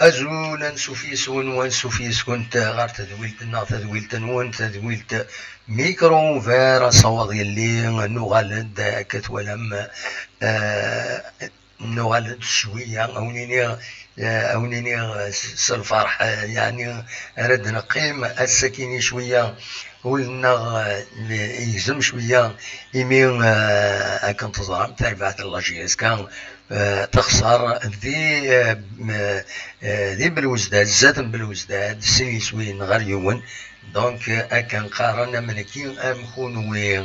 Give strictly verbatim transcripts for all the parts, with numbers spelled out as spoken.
Azul, ansuf yes-wen, wansuf yes-kent ɣer tedwilt-nneɣ, tadwilt-nwen, tadwilt Micro Ouvert, asawaḍ yelli, nuɣal-d akka twalam, eh, nuɣal-d cwiya, a wen-iniɣ, eh, a wen-iniɣ, eh, s, s lferḥ, eh, yeɛni ara d-neqqim ass-akini cwiya, ul-nneɣ, eh, yegzem cwiya, imi, eh, akken teẓram, tarbaɛt n la J S K, eh, texṣer di, eh, m-, eh, di Belwezdad, zdat n Belwezdad, sin yiswiyen ɣer yiwen. Donc, eh, akken qqaren am nekki am kunwi.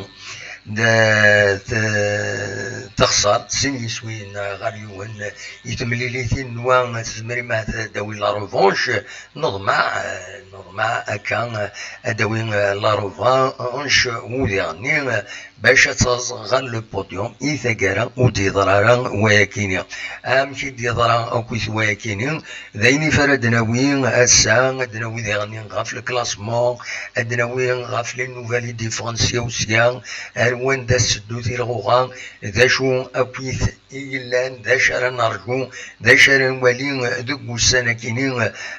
D-, t-, texṣer sin yiswiyen ɣer yiwen. I temlilitin n wa tezmer imat ad d-tawi la revanche, neḍmeɛ, eh, neḍmeɛ akka, eh, ad d-tawi, eh, la revanche udiɣ-nni, eh, bac ad taẓ ɣer le podium i taggara ur d-yeḍra ara wayakini. Amek i d-yeḍra akkit wayakini? D ayen ifar ad d-nawi ass-a, ad d-nawi diɣen ɣef le classement, ad d-nawi ɣef les nouvelles i d-yeffɣen sya u sya, ar wanda tetteddu tilɣuɣa, d acu akkit i yellan, d acu ara nerǧu, d acu ara nwali deg wussan-akini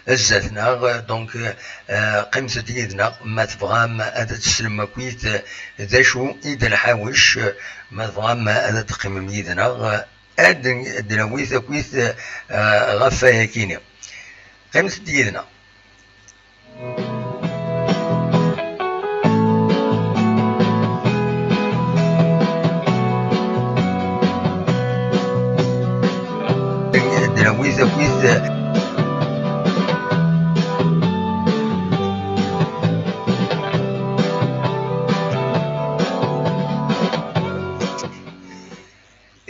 zdat-neɣ. Donc, eh, qqimet-d yid-neɣ ma tebɣam ad teslem akkit d acu i d-nḥawec, ma tebɣam ad teqqimem yid-neɣ, ad d-, ad d-nawi takit, eh, ɣef wayakini. Qqimet-d yid-neɣ. Drawit akkit.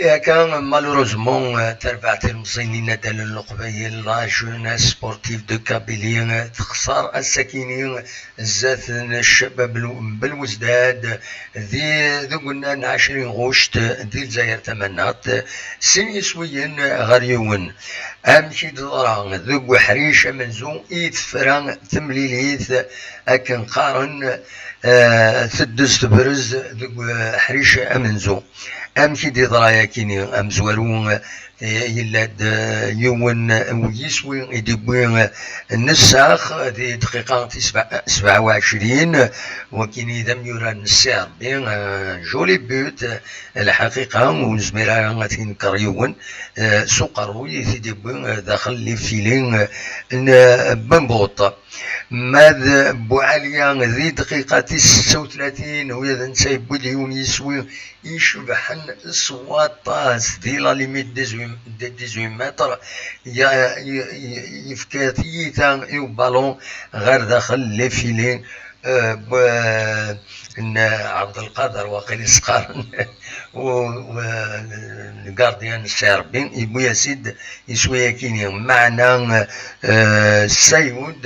Akka, malheureusement, tarbaɛt ilemẓiyen inaddalen n Leqbayel, la jeunesse sportive de Kabylie, texṣer ass-akini zdat n ccbab n Belwezdad di, deg unnar n ɛecrin ɣuct di Lezzayer Tamannaɣt, sin yiswiyen ɣer yiwen. Amek i d-teḍra? Deg uḥric amenzu i tefra temlilit, akken qqaren, eh, teddez tebrez deg uḥric amenzu. Amek i d-yeḍra yakini? Amezwaru, eh, yella-d, eh, yiwen n yiswi i d-yewwi, eh, nessax di dqiqa tis sebɛa u ɛecrin, wakini d amyurar n Ssi Rebbi, eh, joli but, eh, lḥaqiqa ur nezmir ara ad t-inker yiwen, eh, s uqerruy i t-id-yewwi, eh, daxel les filets, eh, n, eh, Bembuṭ. Ma d Buɛaliya di dqiqa tis setta u tlatin, ula d netta yewwi-d yiwen yiswi icebḥen s waṭas, di la limite dix-huit, de dix-huit mètres, ya-, y-, y-, yefka tiyita i ubalun ɣer daxel les filets, eh, n Ɛebdelqader, waqil i s-qqaren, u, u, le gardien n Ssi Rebbi, yewwi-as-id iswi-yakini. Meɛna, eh, Sayud,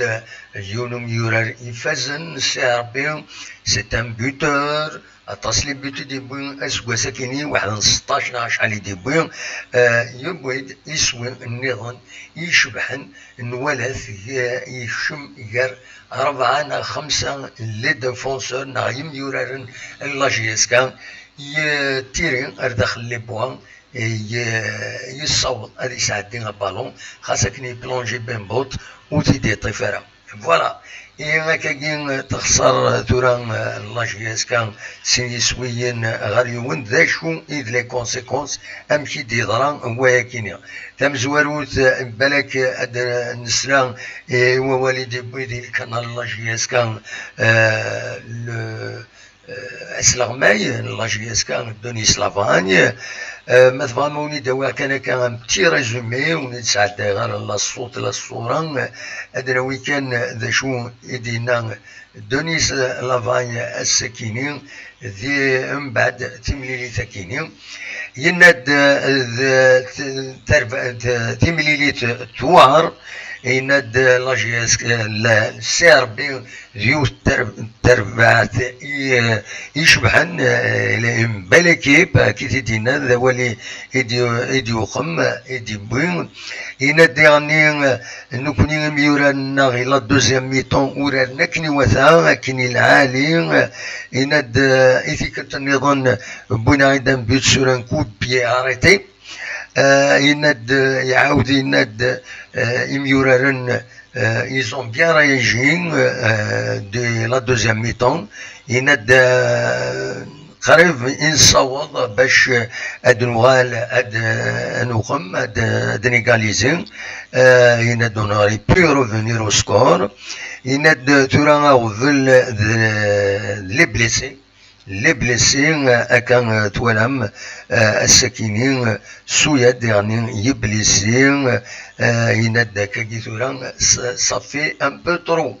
yiwen umyurar ifazen, Ssi Rebbi, c'est un buteur, aṭas les buts i d-yewwi aseggas-akini, waḥed n seṭṭac neɣ acḥal i d-yewwi, eh, yewwi-d iswi nniḍen icebḥen, nwala-t, eh, yekcem gar rebɛa neɣ xemsa les défenseurs neɣ yimyuraren n la J S K, yettiri ar daxel les points, ye-, yessaweḍ ad yesɛeddi abalun, xas akken yeplonji Bembuṭ, ur t-id-yeṭṭif ara. Voilà. Ihi akkagi texṣer tura, eh, la J S K sin yiswiyen ɣer yiwen. D acu i d les conséquences? Amek i d-yeḍra wayakini? Tamezwarut, eh, balak ad nesla i wawal i d-yewwi di lkanal n la J S K, eh, le, eh, asleɣmay n la J S K, Denis Lavagne, eh, ma tebɣam ad wen-id-awiɣ kan akka un petit résumé, ur wen-id-sɛeddayeɣ ara la ṣṣut la ṣṣura, ad d-nawi kan d acu i d-yenna Denis Lavagne ass-akini, di, mbeɛd timlilit-akini. Yenna-d, eh, d, t-, tarba-, t-, timlilit tuɛer, yenna-d la J S K, la C R B d yiwet tar-, tarbaɛt i, icebḥen, eh, une belle équipe, akken i d-yenna, d awal i, i d-, i d-yuqem, i d-yewwi. Yenna-d diɣenni, eh, nekkni imyurar-nneɣ i la deuxième mi-temps uraren akken iwata, akken i lɛali, eh, yenna-d, eh, i tikkelt nniḍen wwin-aɣ-id un but sur un coup de pied arrêté. Euh, yenna-d, iɛawed yenna-d, euh, imyuraren, euh, ils ont bien réagi, euh, de la deuxième mi-temps. Yenna-d, euh, qrib i nessaweḍ bac, euh, ad nuɣal ad, euh, ad nuɣem, ad, euh, ad négaliser. Euh, yenna-d on aurait pu revenir au score. Yenna-d tura aɣbel d, d les blessés. Les blessés, euh, akka, euh, twalam, euh, ass-akini, euh, Suyad, diɣni, yeblisi, euh, yenna-d akkagi tura, ça, ça fait un peu trop.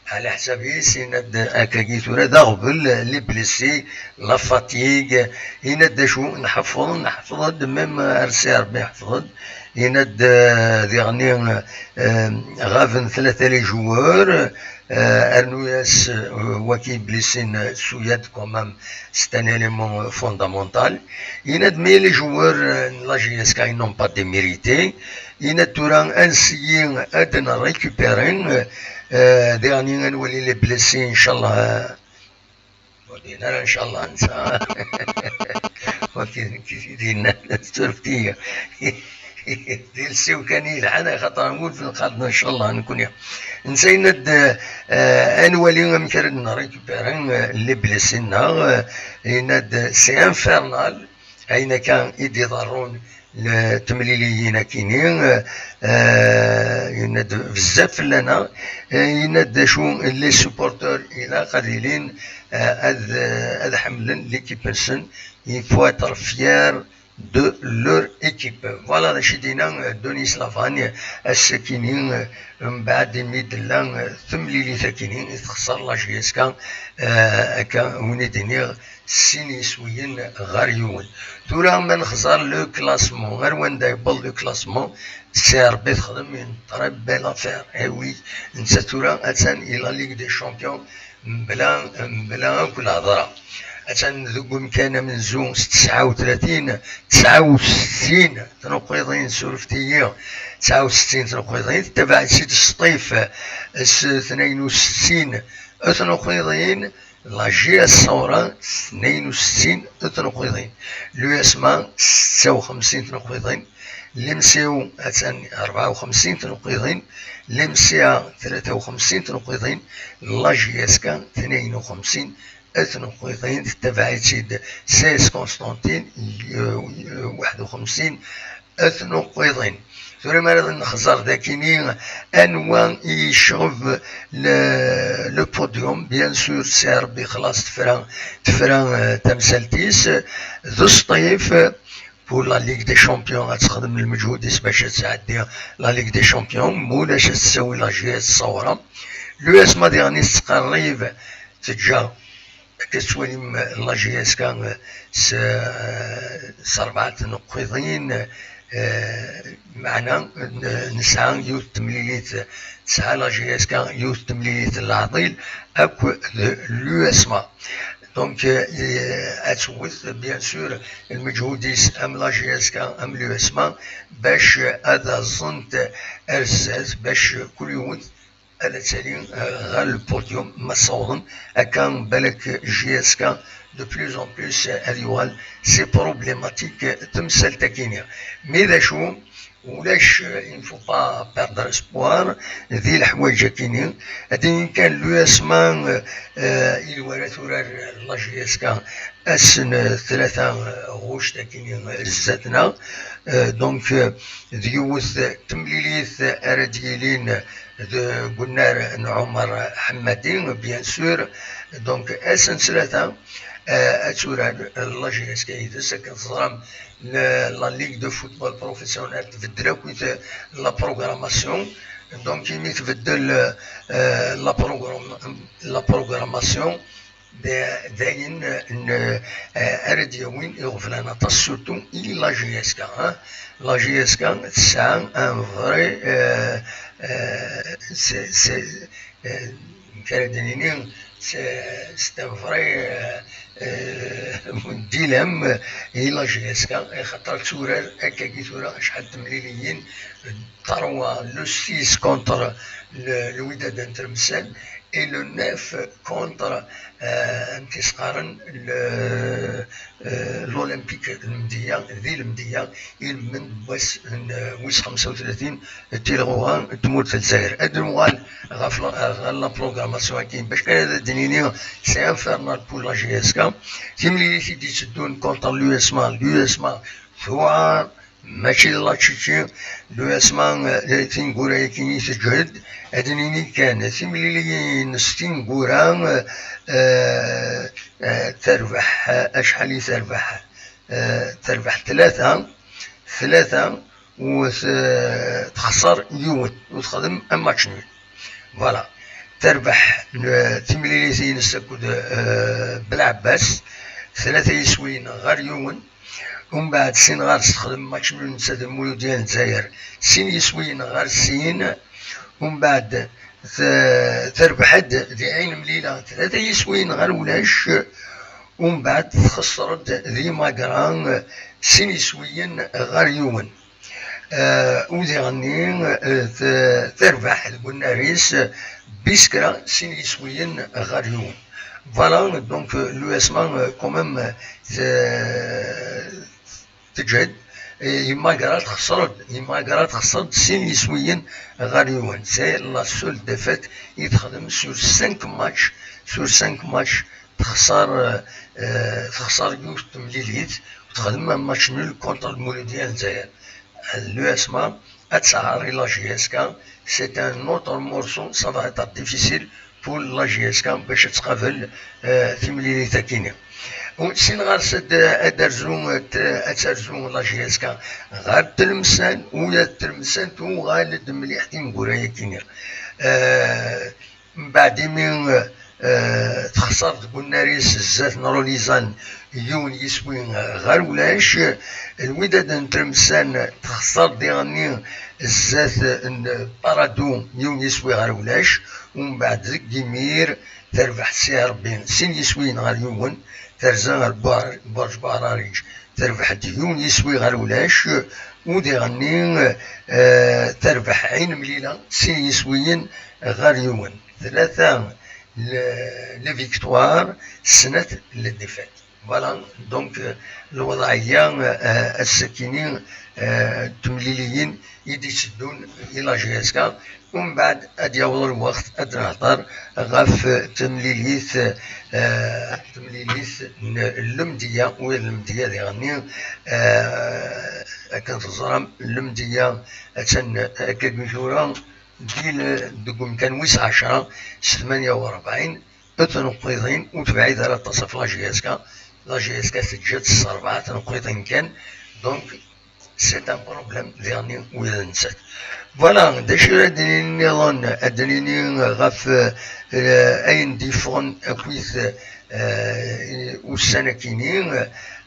Ɛla ḥsab-is, yenna-d akkagi tura d aɣbel, les blessés, la fatigue, yenna-d acu, nḥeffeḍ, nḥeffeḍ-d, même, euh, ar si Rebbi ḥeffeḍ-d, yenna-d, euh, diɣni, euh, ɣaben tlata les joueurs, euh, rnu-yas, euh, waki blessés, euh, Suyad quand même, c'est un élément, euh, fondamental. Yenna-d mais les joueurs, euh, n la J S K, ils n'ont pas démérité. Yenna-d tura ad nessayer ad n-récupérer, euh, diɣni ad nwali les blessés, inchallah, euh, ur din ara, inchallah, netta. Waki d nekk i d-yennan, surfet-iyi. D iles-iw kan i yelhan, axaṭer nmut nqad, inchallah, nekni. Netta yenna-d, euh, ad nwali amek ara d-nrécupérer, euh, les blessés-nneɣ, euh, yenna-d c'est infernal, ayen akka i d-iḍerrun n temliliyin akini, euh, yenna-d bezzaf fell-aneɣ, euh, yenna-d d acu les supporters ilaq ad ilin, euh, ad, euh, ad ḥemmlen l'équipe-nsen, il faut être fier de leur équipe. Voilà d acu i d-yenna, euh, Denis Lavagne ass-akini, euh, mbeɛd imi d-tella, euh, temlilit akini i texṣer la J S K, euh, akka win i d-iniɣ sin yiswiyen ɣer yiwen. Tura ma nexẓer le classement, ar wanda yewweḍ le classement, si Rebbi texdem une très belle affaire. Eh oui, netta tura attan i la Ligue des Champions mebla, mebla akk lehḍra. Attan deg umkan amenzu s tesɛa u tlatin, tesɛa u settin tnuqiḍin, surfet-iyi, tesɛa u settin tnuqiḍin, tettabaɛ-itt-id Sṭif s tnayen u settin tnuqiḍin, la J S Saoura s tnayen u settin tnuqiḍin, l'U S M A setta u xemsin tnuqiḍin, l'M C O attan rebɛa u xemsin tnuqiḍin, l'M C A tlata u xemsin tnuqiḍin, la J S K tnayen u xemsin tnuqiḍin, tettabaɛ-itt-id C S Constantine, euh, euh, waḥed u xemsin tnuqiḍin. Tura ma ara nexẓer dakini anwa i yecɣeb le, le podium, bien sûr, si Rebbi xlaṣ tefra, tefra, euh, tamsalt-is, d Sṭif, pour la Ligue des Champions, ad texdem lmeǧhud-is bac ad tɛeddi la Ligue des Champions, ma ulac ad tessawi la J S Saoura. L'U S M A diɣen tettqerrib, teǧǧa, akka tettwalim, la J S K s, s rebɛa tnuqiḍin, eh, meɛna n-, nesɛa yiwet temlilit, tesɛa la J S K yiwet temlilit n leɛḍil akked l'U S M A. Donc, euh, ad tewwet, bien sûr, lmeǧhud-is am la J S K, am l'U S M A, bac ad aẓent ar zdat, bac kul yiwet ad tali, euh, ɣer le podium, ma ssawḍen akka, balak J S K de plus en plus, euh, ad yuɣal c'est problématique, euh, temsalt-akini. Mais d acu, ulac, euh, il ne faut pas perdre espoir di leḥwayeǧ-akini. Ad d-inin kan l'U S M A, euh, euh, il wara turar la J S K ass n tlata, euh, ɣuct akini, euh, zdat-neɣ. Euh, donc, euh, d yiwet temlilit ara d-yilin deg unnar n Ɛumar Ḥemmadi, bien sûr. Donc, ass n tlata, euh, ad turar la J S K yid-s, akken teẓram, la, la Ligue de Football Professionnel tbeddel akkit la programmation. Donc, imi tbeddel, euh, la program-, la programmation, d, d ayen n, euh, ara d-yawin iɣeblan aṭas, surtout i la J S K, hein. La J S K tesɛa un vrai, euh, euh, c'est, c'est, euh, amek ara d-nini, c'est, c'est un vrai, euh, euh, dilemme i la J S K, axaṭer turar akkagi tura acḥal n temliliyin, trois, le six contre le, le Wydad n Tlemsan, et le neuf contre euh, amek i s-qqaren, le- euh, l'Olympique Lemdeyya, di Lemdeyya, ilmend n wass n wis xemsa u tlatin n tilɣuɣa n tmurt n Lezzayer. Ad nuɣal ɣef la- ɣer la programmation-agi bac kan ad d-nini c'est infernal pour la J S K. Timlilit i d-itteddun contre l'U S M A, l'U S M A tuɛer, mačči d la Tchétchénie, l'U S M A, eh, tineggura-agi i teǧhed. Ad d-nini kan timliliyin s tineggura, eh, eh, terbeḥ, eh, acḥal i terbeḥ? Eh, terbeḥ tlata, tlata, u t- texṣer yiwen, u texdem un match nul. Voilà. Terbeḥ, eh, timlilit-ines akked, eh, Belɛebbas, tlata yiswiyen ɣer yiwen. Umbeɛd, sin ɣer-s, texdem match nul netta d Lmuludya n Lezzayer, sin yiswiyen ɣer sin. Umbeɛd, te- terbeḥ-d di Ɛin Mlila, tlata yiswiyen ɣer ulac. Umbeɛd, txeṣṣer-d di Magra, sin yiswiyen ɣer yiwen. Eh, u diɣenni, eh, te- terbeḥ deg unnar-is, eh, bis kra, sin yiswiyen ɣer yiwen. Voilà, donc, eh, l'U S M A, eh, quand même, eh, te- teǧhed, eh, i Magra texṣer-d, i Magra texṣer-d sin yiswiyen ɣer yiwen. C'est la seule défaite i texdem sur cinq matchs, sur cinq matchs, texṣer, eh, eh, texṣer yiwet temlilit, u texdem un match nul contre Lmuludya n Lezzayer. L'U S M A ad tɛerri la J S K, c'est un autre morceau, ça va être difficile pour la J S K bac ad tqabel, eh, timlilit-agi-nni. U sin ɣer-s ad, ad terzu, ad, ad terzu la J S K ɣer Tlemsan, ula d Tlemsan tuɣal-d mliḥ tineggura-agi-nni. Eh, Mbeɛd imi, eh, texṣer deg unnar-is zdat n Rolizan yiwen yiswi, eh, ɣer ulac, Lwidad n Tlemsan texṣer diɣenni zdat n Paradu yiwen yiswi ɣer ulac, umbeɛd deg imir terbeḥ Si Ṛebbi sin yiswiyen ɣer yiwen, terza ɣer Buɛr-, Burj Buɛrariǧ, terbeḥ-d yiwen yiswi ɣer ulac, u diɣenni, eh, terbeḥ Ɛin Mlila sin yiswiyen ɣer yiwen. Tlata le- les victoires, snat les défaites. Voilà, donc, eh, lweḍɛiyya, eh, ass-akini, eh, temliliyin i d-itteddun i la J S K. Umbeɛd ad yaweḍ lweqt ad nehder ɣef temlilit, eh, temlilit n Lemdeyya, u Lemdeyya diɣenni, eh, akken teẓram, Lemdeyya attan akkagi tura di l- deg umkan wis ɛecṛa s tmanya u rebɛin n tneqqiḍin, ur tebɛid ara aṭas ɣef la J S K. La J S K teǧǧa-tt s rebɛa tneqqiḍin kan, donc c'est un problème diɣenni wid nsat. Voilà, d acu ara d-nini nniḍen? Ad d-nini ɣef, eh, ayen d-yeffɣen akkit, eh, ussan-akini,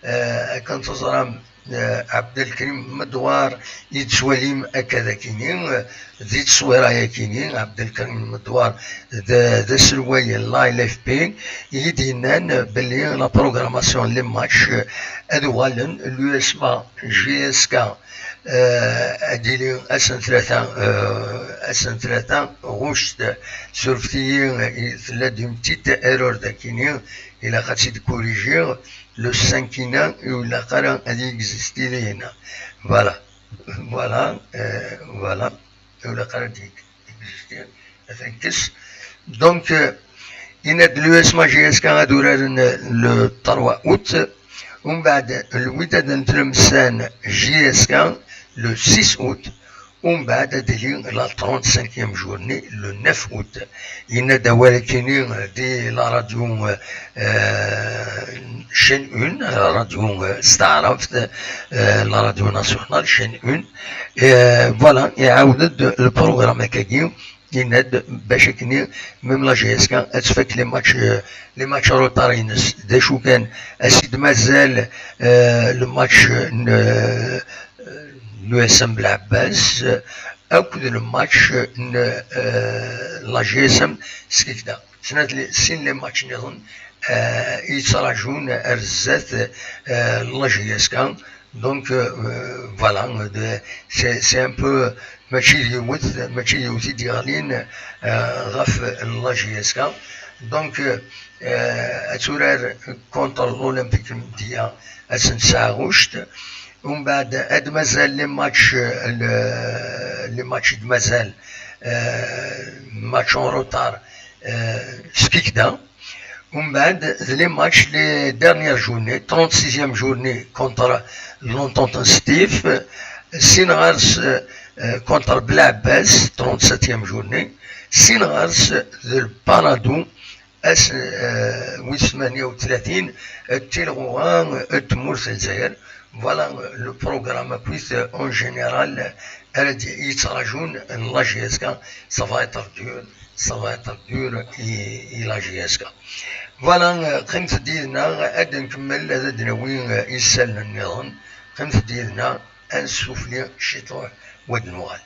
eh, akken teẓram, eh, Ɛebdelkrim Medwar i d-tettwalim akka d akini, eh, di tteswira-yakini, Ɛebdelkrim Medwar d, d aselway n la L F P, i d-yennan belli la programmation n les matchs, eh, ad uɣalen l'U S M A J S K, eh, ad yili ass n tlata, eh, ass n tlata ɣuct, surfet-iyi, eh, tella-d une petite erreur dakini, ilaq ad tt-id-kurijiɣ, le cinq-ina, ur ilaq ara ad yegzisti dihina. Voilà. Voilà, eh, voilà. Ur ilaq ara ad yegzisti. Atan kkes. Donc, eh, yenna-d l'U S M A J S K ad uraren, eh, le trois août. Umbeɛd, Lwidad n Tlemsan J S K le six août. Umbeɛd ad d-tili la trente-cinquième journée, le neuf août. Yenna-d awal-akini di la radio, euh, chaîne un, la radio, euh, s taɛrabt, euh, la radio nationale, chaîne un. Euh, voilà, iɛawed-d le programme akkagi, yenna-d bac akkenni, même la J S K ad tfak les matchs, euh, les matchs retard-ines. D acu kan, ass i d-mazal, euh, le match n, euh, l'U S M Belɛebbas, euh, akked le match n, euh, la J S M Skikda. Snat le- sin les matchs nniḍen, euh, i yettraǧun ar zdat, euh, la J S K. Donc, euh, voilà, de- c'est c'est un peu Mačči d yiwet, mačči d yiwet i d-yeɣlin, euh, ɣef la J S K. Donc, euh, ad turar contre l'Olympique Mdiya ass n tsaɛuct. Umbeɛd ad mazal les matchs, euh, le, les matchs i d-mazal, euh, match en retard, euh, skikda. Umbeɛd d les matchs, les dernières journées, trente-sixième journée contre l'Entente Stif, sin ɣer-s, euh, contre Belɛebbas, trente-septième journée, sin ɣer-s d le Paradou, ass, euh, wis tmanya u tlatin, d tilɣuɣa n tmurt n Lezzayer. Voilà le programme akkit, euh, en général, euh, ara d-, yettrajun n la J S K. Ça va être dur, ça va être dur i, i la J S K. Voilà, euh, qqimet-d yid-neɣ, ad nkemmel, ad d-nawi, euh, isallen nniḍen. Qqimet-d yid-neɣ, ad nessufli ciṭuḥ, wa d-nuɣal.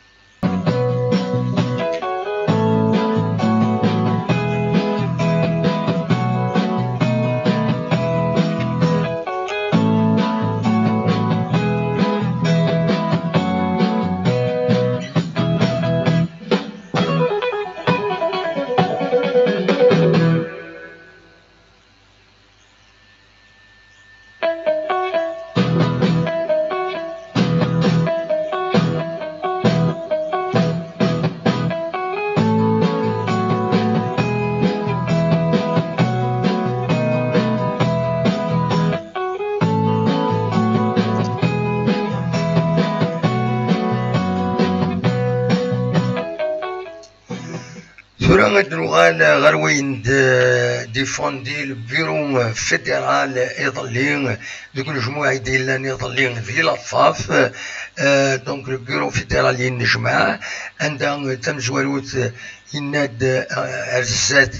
Tura ad nuɣal ɣer wayen d-, d-ifandi le bureau fédéral iḍelli, deg unejmuɛ i d-yellan iḍelli di Laffaf. Euh, donc le bureau fédéral yennejmaɛ, anda tamezwarut yenna-d, euh, ar zdat,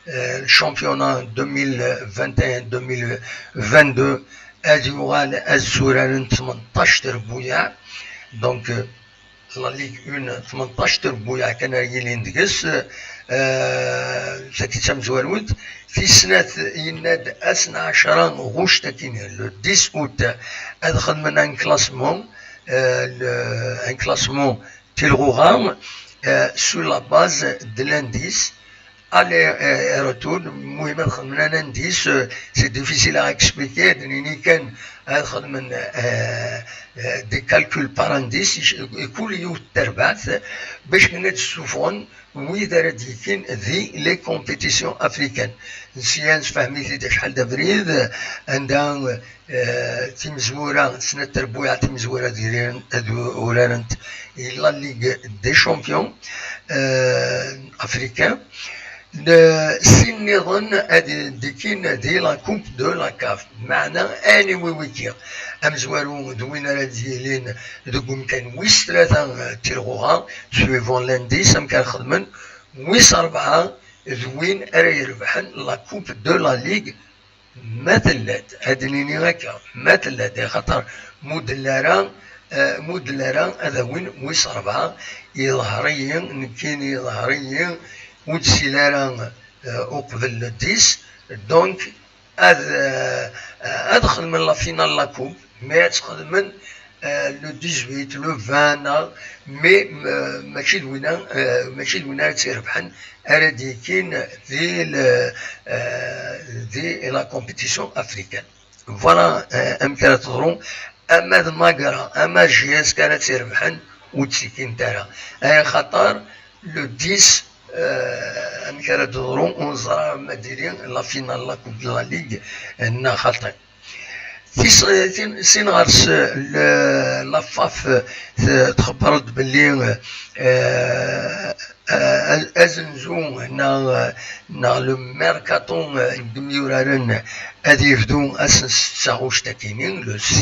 euh, championnat deux mille vingt et un deux mille vingt-deux, ad yuɣal ad suraren tmenṭac trebbuyaɛ. Donc, euh, La Ligue un, tmenṭac trebbuyaɛ kan ara yilin deg-s, euh, tagi d tamezwarut. Tis snat, yenna-d ass n ɛecra ɣuct akkin, le dix août, ad xedmen un classement, euh, le, un classement tilɣuɣa, euh, sur la base de l'indice. Aller et retour, muhim ad xedmen un indice, euh, c'est difficile à expliquer, ad nini kan ad xedmen, euh, euh, des calculs par indice, i, i kul yiwet terbaɛt, bac kan ad ssufɣen wid ara d-yekkin di les compétitions africaines. Sya nessefhem-it-id acḥal d abrid, anda, euh, timezwura, snat trebbuyaɛ timezwura ad urarent, ad urarent i la Ligue des Champions, euh, africains. Le, sin nniḍen ad d-ikkin di la Coupe de la CAF. Meɛna, anyway, wiki amezwaru d win ara d-yilin deg umkan wis tlata, eh, tilɣuɣa, suivant l'indice, amek ara xedmen, wis rebɛa d win ara irebḥen la Coupe de la Ligue, ma tella-d, ad d-nini akka, ma tella-d, axaṭer mudell ara, eh, mudell ara ad awin wis rebɛa, yeḍher-iyi, nekkini yeḍher-iyi, ur d-ssil ara, eh, uqbel le dix, donc ad, eh, ad xedmen la finale la coupe, mais ad xedmen, eh, le dix-huit, le vingt, neɣ, mais, eh, mačči d winna, eh, mačči d winna ara tt-irebḥen, ara d-yekkin di le, eh, di la compétition africaine. Voilà, eh, amek ara teḍru, ama d Magra, ama J S K ara tt-irebḥen, ur d-ttikkint ara. Axaṭer le dix, eh, amek ara d-teḍru, ur neẓra ma d-tili la finale la Coupe de la Ligue, eh, neɣ xaṭi. Tis-, tin-, sin ɣer-s, le, la FAF, eh, t-, txebber-d belli, eh, eh, azenzu neɣ, neɣ le mercato, eh, n yimyuraren ad yebdu ass n ssetta ɣuct akkin, le six